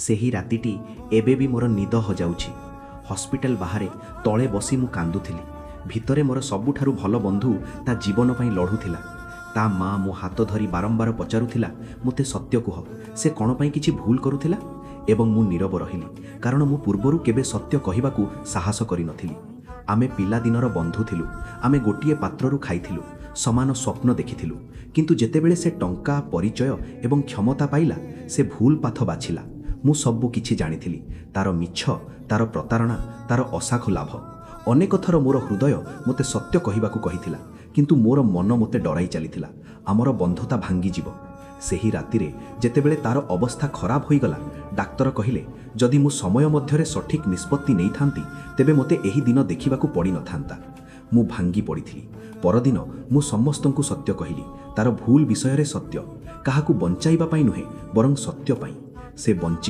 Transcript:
ସେହି ରାତିଟି ଏବେ ବି ମୋର ନିଦ ହଜାଉଛି। ହସ୍ପିଟାଲ ବାହାରେ ତଳେ ବସି ମୁଁ କାନ୍ଦୁଥିଲି। ଭିତରେ ମୋର ସବୁଠାରୁ ଭଲ ବନ୍ଧୁ ତା ଜୀବନ ପାଇଁ ଲଢ଼ୁଥିଲା। ତା ମା ମୋ ହାତ ଧରି ବାରମ୍ବାର ପଚାରୁଥିଲା, "ମୋତେ ସତ୍ୟ କୁହ, ସେ କ'ଣ ପାଇଁ କିଛି ଭୁଲ କରୁଥିଲା?" ଏବଂ ମୁଁ ନୀରବ ରହିଲି, କାରଣ ମୁଁ ପୂର୍ବରୁ କେବେ ସତ୍ୟ କହିବାକୁ ସାହସ କରିନଥିଲି। ଆମେ ପିଲାଦିନର ବନ୍ଧୁ ଥିଲୁ। ଆମେ ଗୋଟିଏ ପାତ୍ରରୁ ଖାଇଥିଲୁ, ସମାନ ସ୍ୱପ୍ନ ଦେଖିଥିଲୁ। କିନ୍ତୁ ଯେତେବେଳେ ସେ ଟଙ୍କା, ପରିଚୟ ଏବଂ କ୍ଷମତା ପାଇଲା, ସେ ଭୁଲ ପଥ ବାଛିଲା। ମୁଁ ସବୁ କିଛି ଜାଣିଥିଲି, ତାର ମିଛ, ତାର ପ୍ରତାରଣା, ତାର ଅଶାଖ ଲାଭ। ଅନେକ ଥର ମୋର ହୃଦୟ ମୋତେ ସତ୍ୟ କହିବାକୁ କହିଥିଲା, କିନ୍ତୁ ମୋର ମନ ମୋତେ ଡରାଇ ଚାଲିଥିଲା, ଆମର ବନ୍ଧୁତା ଭାଙ୍ଗିଯିବ। ସେହି ରାତିରେ ଯେତେବେଳେ ତାର ଅବସ୍ଥା ଖରାପ ହୋଇଗଲା, ଡାକ୍ତର କହିଲେ, ଯଦି ମୁଁ ସମୟ ମଧ୍ୟରେ ସଠିକ୍ ନିଷ୍ପତ୍ତି ନେଇଥାନ୍ତି, ତେବେ ମୋତେ ଏହି ଦିନ ଦେଖିବାକୁ ପଡ଼ିନଥାନ୍ତା। ମୁଁ ଭାଙ୍ଗି ପଡ଼ିଥିଲି। ପରଦିନ ମୁଁ ସମସ୍ତଙ୍କୁ ସତ୍ୟ କହିଲି, ତାର ଭୁଲ ବିଷୟରେ ସତ୍ୟ, କାହାକୁ ବଞ୍ଚାଇବା ପାଇଁ ନୁହେଁ, ବରଂ ସତ୍ୟ ପାଇଁ। ସେ ବଞ୍ଚି